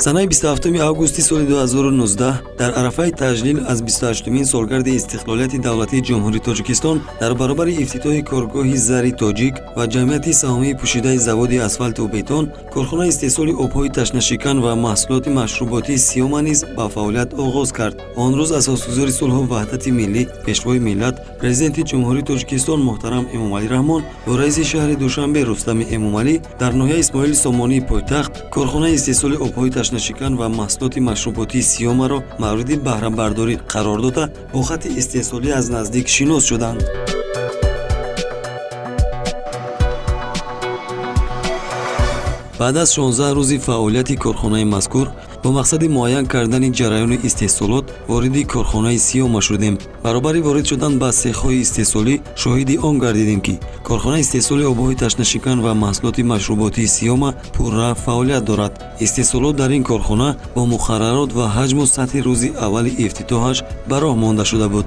Санаи 27 августи соли 2019 дар арафаи таҷлил аз 28-умин солгарди истиқлолияти давлатии Ҷумҳурии Тоҷикистон дар баробари ифтитоҳи коргоҳи Зари Тоҷик ва ҷамъияти саҳомии пӯшидаи заводи асфалту бетон, корхонаи истеҳсоли обҳои ташнашикан ва маҳсулоти машруботии Сиёма низ ба фаъолият оғоз кард. Он рӯз асосгузори сулҳу ваҳдати миллӣ, Пешвои миллат, Президенти Ҷумҳурии Тоҷикистон муҳтарам Эмомалӣ Раҳмон бо раиси шаҳри Душанбе Рустами Эмомалӣ дар ноҳияи Исмоили Сомонии пойтахт корхонаи истеҳсоли обҳои ташнашикан ва маҳсулоти машруботии Сиёмаро мавриди баҳрабардорӣ қарор дода, бо хатти истеҳсолӣ аз наздик шинос шуданд. Баъд аз 16 рӯзи фаъолияти корхонаи мазкур бо мақсади муайян кардани ҷараёни истеҳсолот вориди корхонаи Сиёма шудем. Баробари ворид шудан ба сехҳои истеҳсолӣ шоҳиди он гардидем, ки корхонаи истеҳсоли обҳои ташнашикан ва маҳсулоти машруботии Сиёма пурра фаъолият дорад. Истеҳсолот дар ин корхона бо муқаррарот ва ҳаҷму сатҳи рӯзи аввали ифтитоҳаш ба роҳ монда шуда буд.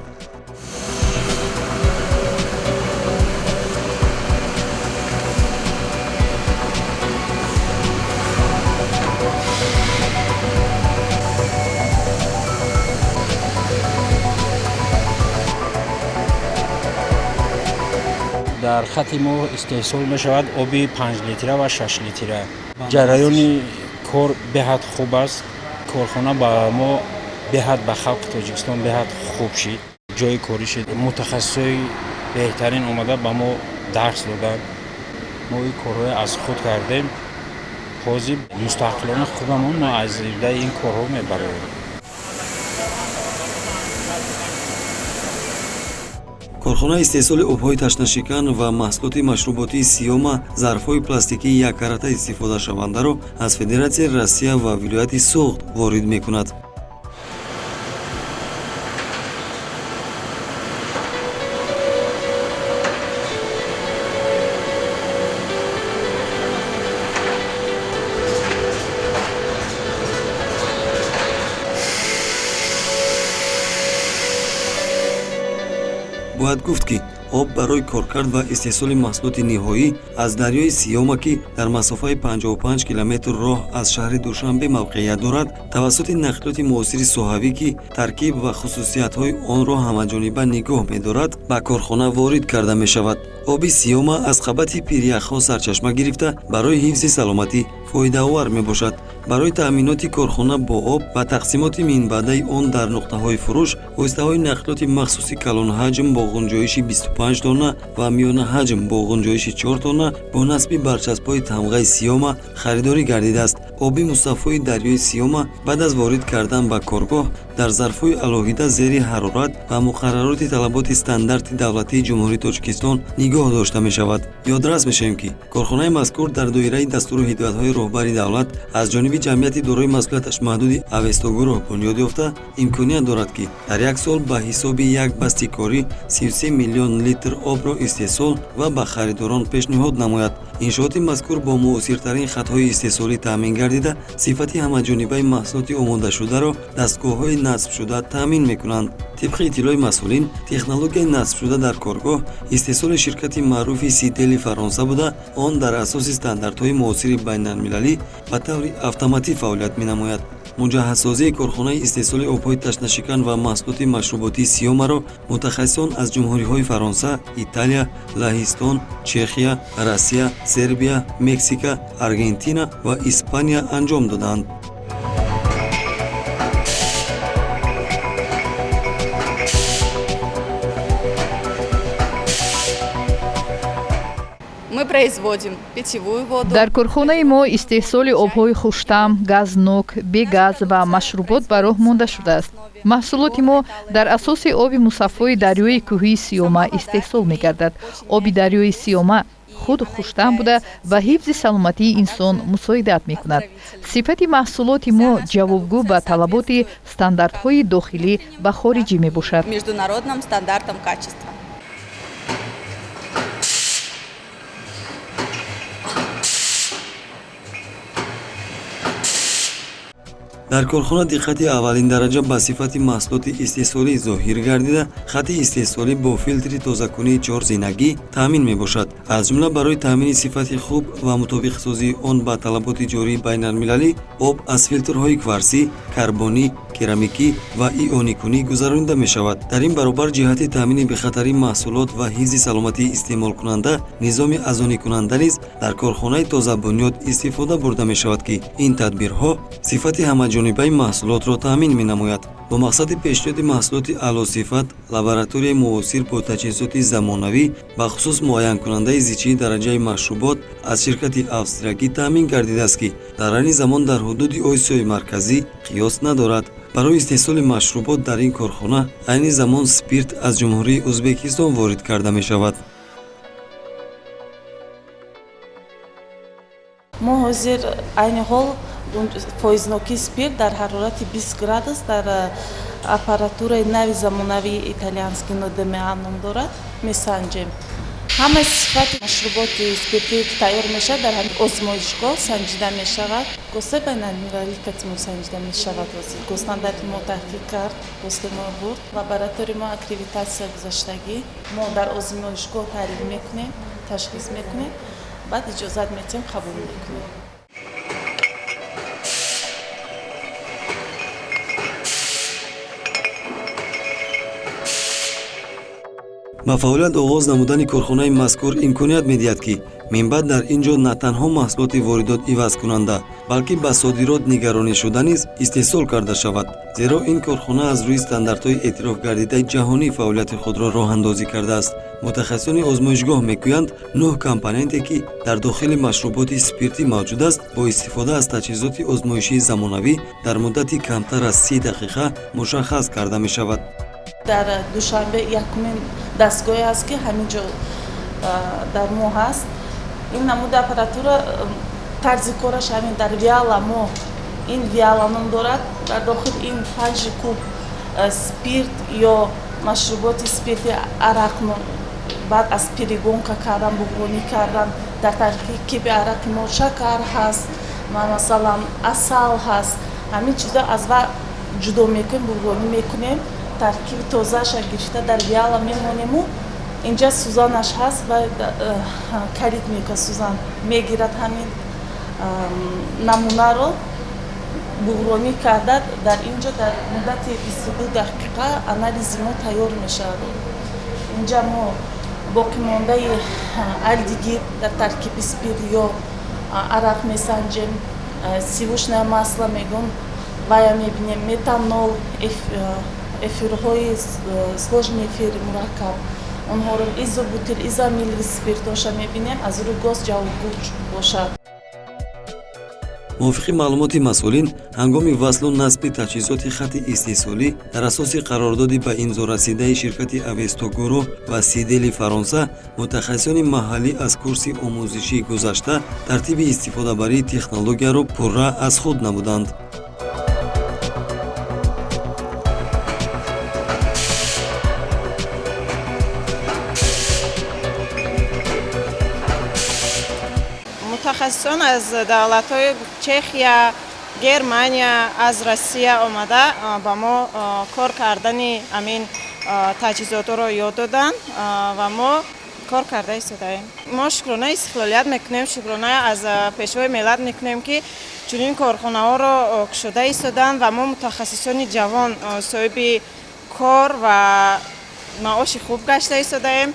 Дар хати мо истеҳсол мешавад оби 5 литра ва 6 литра. Ҷараёни кор беҳад хуб аст. Корхона ба мо беҳад, ба халқи Тоҷикистон беҳад хуб шид, ҷои корӣ шид. Мутахассисои беҳтарин омада ба мо дарс доданд. Мо ин корҳои аз худ кардем. Ҳозир мустақилона худамон мо аз ибдаи ин корҳо мебароем. Корхонаи истеҳсоли обҳои ташнашикан ва маҳсулоти машруботии Сиёма зарфҳои пластикии яккарата истифодашавандаро аз Федератсияи Россия ва вилояти Суғд ворид мекунад. Бояд гуфт, ки об барои коркард ва истеҳсоли маҳсулоти ниҳоӣ аз дарёи Сиёма, ки дар масофаи 55 километр роҳ аз шаҳри Душанбе мавқеият дорад, тавассути нақлиёти муосири соҳавӣ, ки таркиб ва хусусиятҳои онро ҳамаҷониба нигоҳ медорад, ба корхона ворид карда мешавад. Оби Сиёма аз қабати пиряхҳо сарчашма гирифта, барои ҳифзи саломатӣ фоидаовар мебошад. Барои таъминоти корхона бо об ва тақсимоти минбаъдаи он дар нуқтаҳои фурӯш воситаҳои нақлиёти махсуси калонҳаҷм бо ғунҷоиши 25 тонна ва миёнаҳаҷм бо ғунҷоиши 4 тонна бо насби барчаспҳои тамғаи Сиёма харидорӣ гардидааст. Оби мусаффои дарёи Сиёма баъд аз ворид кардан ба коргоҳ дар зарфҳои алоҳида зери ҳарорат ва муқаррароти талаботи стандарти давлатии Ҷумҳурии Тоҷикистон нигоҳ дошта мешавад. Ёдрас мешавем, ки корхонаи мазкур дар доираи дастуру ҳидоятҳои роҳбари давлат аз ҷониби ҷамъияти дорои масъулияташ маҳдуди Авестогурӯҳ бунёд ёфта, имконият дорад, ки дар як сол ба ҳисоби як басти корӣ 33 миллион литр обро истеҳсол ва ба харидорон пешниҳод намояд. Иншооти мазкур бо муосиртарин хатҳои истеҳсолӣ таъмин гардида, сифати ҳамаҷонибаи маҳсулоти омодашударо дастгоҳҳои насбшуда таъмин мекунанд. Тибқи иттилои масъулин, технологияи насбшуда дар коргоҳ истеҳсоли ширкати маъруфи Сидели Фаронса буда, он дар асоси стандартҳои муосири байналмилалӣ ба таври автоматӣ фаъолият менамояд. Муҷаҳҳазсозии корхонаи истеҳсоли обҳои ташнашикан ва маҳсулоти машруботии Сиёмаро мутахассисон аз ҷумҳуриҳои Фаронса, Италия, Лаҳистон, Чехия, Россия, Сербия, Мексика, Аргентина ва Испания анҷом доданд. Мы производим питьевую воду. Дар корхонаи мо истеҳсоли обҳои хуштаъм, газнок, бегаз ва машрубот ба роҳ монда шудааст. Маҳсулоти мо дар асоси оби мусаффои дарёи кӯҳии Сиёма истеҳсол мегардад. Оби дарёи Сиёма худ хуштаъм буда, ба ҳифзи саломатии инсон мусоидат мекунад. Сифати маҳсулоти мо ҷавобгӯ ба талаботи стандартҳои дохилӣ ва хориҷӣ мебошад. Международным стандартам качества. Дар корхона диққати аввалиндараҷа ба сифати маҳсулоти истеҳсолӣ зоҳир гардида, хати истеҳсолӣ бо филтри тозакунии чорзинагӣ таъмин мебошад. Аз ҷумла, барои таъмини сифати хуб ва мутобиқсозии он ба талаботи ҷории байналмилалӣ об аз филтрҳои кварсӣ, карбонӣ, керамикӣ ва ионикунӣ гузаронида мешавад. Дар ин баробар, ҷиҳати таъмини бехатарии маҳсулот ва ҳифзи саломатии истеъмолкунанда низоми озоникунанда низ дар корхонаи тозабунёд истифода бурда мешавад, ки ин тадбирҳо сифати ҳамаҷонибаи маҳсулотро таъмин менамояд. Бо мақсади пешниҳоди маҳсулоти аълосифат, лабораторияи муосир бо таҷҳизоти замонавӣ, бахусус муайянкунандаи зичии дараҷаи машрубот аз ширкати австриякӣ таъмин гардидааст, ки дар айни замон дар ҳудуди Осиёи Марказӣ қиёс надорад. Барои истеҳсоли машрубот дар ин корхона айни замон спирт аз Ҷумҳурии Ӯзбекистон ворид карда мешавад. Мо ҳозир айни ҳол фоизнокии спирт дар ҳарорати 20 градус дар аппаратураи нави замонавии итальянский НОДМА ном дорад, месанҷем. Ҳамаи сифати машруботи спиртие, ки тайёр мешавад, дар ҳамин озмоишгоҳ санҷида мешавад. ГОСТи байналмилалӣ катимо санҷида мешавад. Ҳозир госстандарти мо таҳқиқ кард, ГОСТи мо бурд. Лабораторияи мо аккредитатсия гузаштагӣ. Мо дар озмоишгоҳ таҳлил мекунем, ташхис мекунем, баъд иҷозат метиҳем, қабул мекунем. Ба фаъолият оғоз намудани корхонаи мазкур имконият медиҳад, ки минбаъд дар ин ҷо на танҳо маҳсулоти воридот ивазкунанда, балки ба содирот нигаронишуда низ истеҳсол карда шавад, зеро ин корхона аз рӯи стандартҳои эътирофгардидаи ҷаҳонӣ фаъолияти худро роҳандозӣ кардааст. Мутахассисони озмоишгоҳ мегӯянд, нӯҳ компоненте, ки дар дохили машруботи спиртӣ мавҷуд аст, бо истифода аз таҷҳизоти озмоишии замонавӣ дар муддати камтар аз 30 дақиқа мушаххас карда мешавад. Дар Душанбе якумин дастгоҳе аст, ки ҳамин ҷо дар мо ҳаст. Ин намуди аппаратура, тарзи кораш ҳамин: дар виала мо, ин виала ном дорад, дар дохил ин панҷ куб спирт ё машруботи спирти арақ, баъд аз перегонка кардан, буғронӣ кардан, дар таркиби арақи мо шакар ҳаст, масалан, асал ҳаст. Ҳамин чизо аз ва ҷудо мекунем, буғронӣ мекунем, таркиби тозааша гирифта дар виала мемонему инҷа сӯзанаш ҳаст ва калид мекунад, сӯзан мегирад, ҳамин намунаро буғронӣ карда, дар ин ҷо дар муддати 22 дақиқа анализи мо тайёр мешавад. Инҷа мо боқимондаи альдегид дар таркиби спирт ё арақ месанҷем, сливочное масло мегӯм, вая мебинем, метанол, эфирҳои сложный, эфири мураккаб, онҳоро, изобутил, изоамил спиртоша мебинем, аз рӯи ГОСТ ҷавобгӯ бошад. Мувофиқи маълумоти масъулин, ҳангоми васлу насби таҷҳизоти хати истеҳсолӣ дар асоси қарордоди ба имзо расидаи ширкати Авестогуро ва Сидели Фаронса, мутахассисони маҳаллӣ аз курси омӯзишӣ гузашта, тартиби истифодабарии технологияро пурра аз худ намуданд. Мутахассисон аз давлатҳои Чехия, Германия, аз Россия омада, ба мо кор кардани ҳамин таҷҳизотро ёд доданд ва мо кор карда истодаем. Мо шукронаи истиқлолият мекунем, шукрона аз Пешвои миллат мекунем, ки чунин корхонаҳоро кушода истоданд ва мо, мутахассисони ҷавон, соҳиби кор ва маоши хуб гашта истодаем.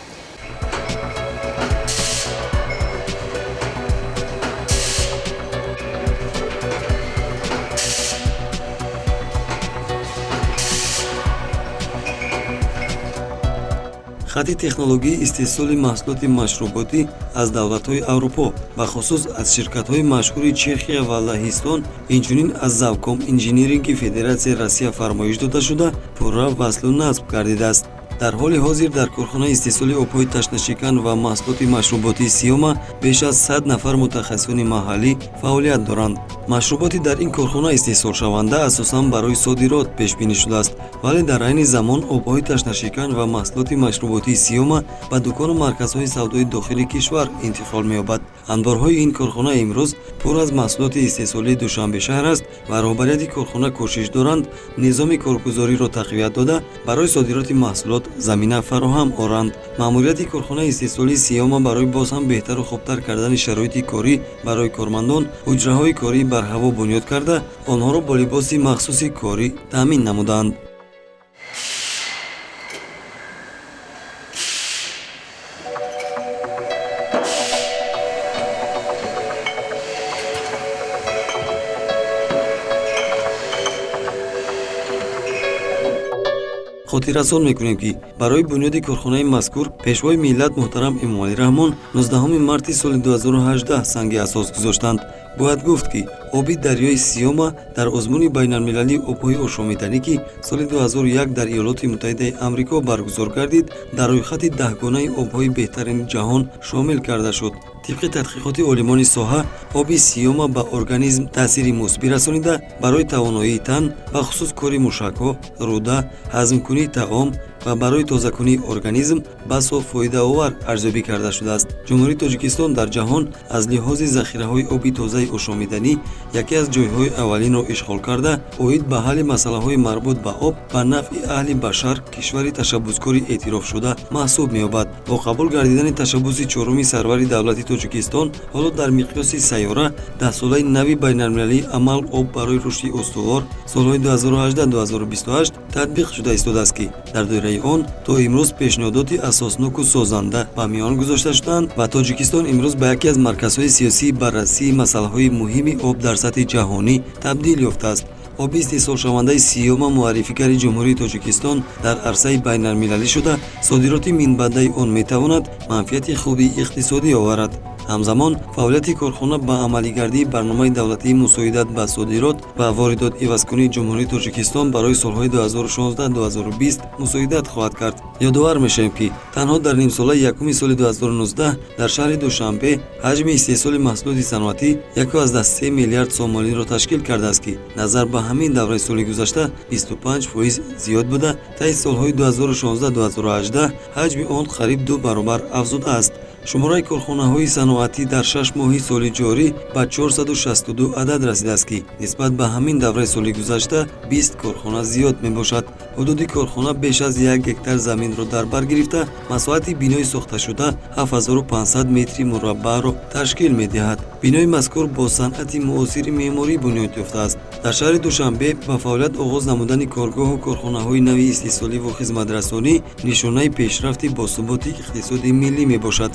Хати технологияи истеҳсоли маҳсулоти машруботӣ аз давлатҳои Аврупо, бахусус аз ширкатҳои машҳури Чехия ва Лаҳистон, инчунин аз Завком Инжиниринги Федератсияи Россия фармоиш дода шуда, пурра васлу насб гардидааст. Дар ҳоли ҳозир дар корхонаи истеҳсоли обҳои ташнашикан ва маҳсулоти машруботии Сиёма беш аз 100 нафар мутахассисони маҳаллӣ фаъолият доранд. Машруботи дар ин корхона истеҳсолшаванда асосан барои содирот пешбинӣ шудааст, вале дар айни замон обҳои ташнашикан ва маҳсулоти машруботии Сиёма ба дукону марказҳои савдои дохили кишвар интиқол меёбад. Анборҳои ин корхона имрӯз пур аз маҳсулоти истеҳсолии Душанбешаҳр аст ва роҳбарияти корхона кӯшиш доранд низоми коргузориро тақвият дода, барои содироти маҳсулот замина фароҳам оранд. Маъмурияти корхонаи истеҳсолии Сиёма барои боз ҳам беҳтару хубтар кардани шароити корӣ барои кормандон ҳуҷраҳои кории барҳаво бунёд карда, онҳоро бо либоси махсуси корӣ таъмин намуданд. Хотиррасон мекунем, ки барои бунёди корхонаи мазкур Пешвои миллат муҳтарам Эмомалӣ Раҳмон 19 марти соли 2018 санги асос гузоштанд. Бояд гуфт, ки оби дарёи Сиёма дар озмуни байналмилалии обҳои ошомиданӣ, ки соли 2001 дар Иёлоти Муттаҳидаи Амрико баргузор гардид, дар рӯйхати даҳгонаи обҳои беҳтарини ҷаҳон шомил карда шуд. Тибқи тадқиқоти олимони соҳа, оби Сиёма ба организм таъсири мусбӣ расонида, барои тавоноии тан, бахусус кори мушакҳо, рӯда, ҳазмкунии таом ва барои тозакунии организм басо фоидаовар арзёбӣ карда шудааст. Ҷумҳурии Тоҷикистон дар ҷаҳон аз лиҳози захираҳои оби тозаи ошомиданӣ яке аз ҷойҳои аввалинро ишғол карда, оид ба ҳалли масъалаҳои марбут ба об ба нафъи аҳли башар кишвари ташаббускори эътирофшуда маҳсуб меёбад. Бо қабул гардидани ташаббуси чоруми сарвари давлати Тоҷикистон, ҳоло дар миқёси сайёра даҳсолаи нави байналмилалии амал «Об барои рушди устувор» солҳои 2018-2028 татбиқ шуда истодааст, ки дар доираи он то имрӯз пешниҳодоти асосноку созанда ба миён гузошта шуданд ва Тоҷикистон имрӯз ба яке аз марказҳои сиёсии баррасии масъалаҳои муҳими об дар сатҳи ҷаҳонӣ табдил ёфтааст. Оби истеҳсолшавандаи Сиёма муаррифигари Ҷумҳурии Тоҷикистон дар арсаи байналмилалӣ шуда, содироти минбаъдаи он метавонад манфиати хуби иқтисодӣ оварад. Ҳамзамон фаъолияти корхона ба амалигардии барномаи давлатии мусоидат ба содирот ва воридот ивазкунии Ҷумҳурии Тоҷикистон барои солҳои 2016-2020 мусоидат хоҳад кард. Ёдовар мешавем, ки танҳо дар нимсолаи якуми соли 2019 дар шаҳри Душанбе ҳаҷми истеҳсоли маҳсулоти саноатӣ 1,3 миллиард сомониро ташкил кардааст, ки назар ба ҳамин давраи соли гузашта 25% зиёд буда, таи солҳои 2016-2018 ҳаҷми он қариб ду баробар афзудааст. Шумораи корхонаҳои саноатӣ дар 6 моҳи соли ҷорӣ ба 462 адад расидааст, ки нисбат ба ҳамин давраи соли гузашта 20 корхона зиёд мебошад. Ҳудуди корхона беш аз 1 гектар заминро дар бар гирифта, масоҳати бинои сохташуда 7500 метри мураббаъро ташкил медиҳад. Бинои мазкур бо санъати муосири меъморӣ бунёд ёфтааст. Дар шаҳри Душанбе ба фаъолият оғоз намудани коргоҳу корхонаҳои нави истеҳсоливу хизматрасонӣ нишонаи пешрафти босуботи иқтисоди миллӣ мебошад.